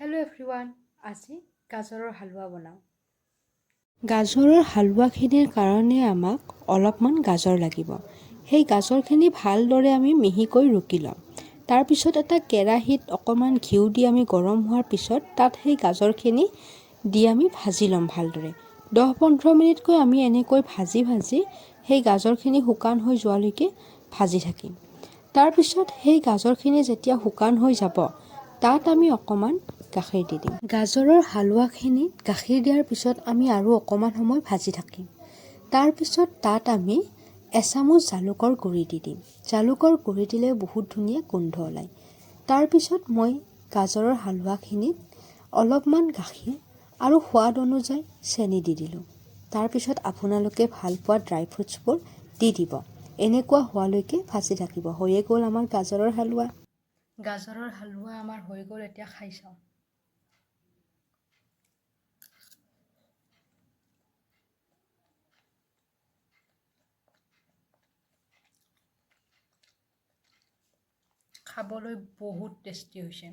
Hello' everyone, আজি গাজৰৰ হালোৱা বনাওঁ। গাজৰৰ হালোৱাখিনিৰ কাৰণে আমাক অলপমান গাজৰ লাগিব। সেই গাজৰখিনি ভালদৰে আমি মিহিকৈ ৰুকি ল'ম। তাৰপিছত এটা কেৰাহীত অকণমান ঘিউ দি আমি গৰম হোৱাৰ পিছত তাত সেই গাজৰখিনি দি আমি ভাজি ল'ম ভালদৰে। 10-15 মিনিটকৈ আমি এনেকৈ ভাজি ভাজি সেই গাজৰখিনি শুকান হৈ যোৱালৈকে ভাজি থাকিম। তাৰপিছত সেই গাজৰখিনি যেতিয়া শুকান হৈ যাব, তাত আমি অকণমান গাখীৰ দি দিম। গাজৰৰ হালোৱাখিনিত গাখীৰ দিয়াৰ পিছত আমি আৰু অকণমান সময় ভাজি থাকিম। তাৰপিছত তাত আমি এচামুচ জালুকৰ গুড়ি দি দিম। জালুকৰ গুড়ি দিলে বহুত ধুনীয়া গোন্ধ ওলায়। তাৰপিছত মই গাজৰৰ হালোৱাখিনিত অলপমান গাখীৰ আৰু সোৱাদ অনুযায়ী চেনি দি দিলোঁ। তাৰপিছত আপোনালোকে ভাল পোৱা ড্ৰাই ফ্ৰুটছবোৰ দি দিব। এনেকুৱা হোৱালৈকে ভাজি থাকিব। হৈয়ে গ'ল আমাৰ গাজৰৰ হালোৱা। গাজৰৰ হালোৱা আমাৰ হৈ গ'ল, এতিয়া খাই চাওঁ। খাবলৈ বহুত টেষ্টি হৈছে।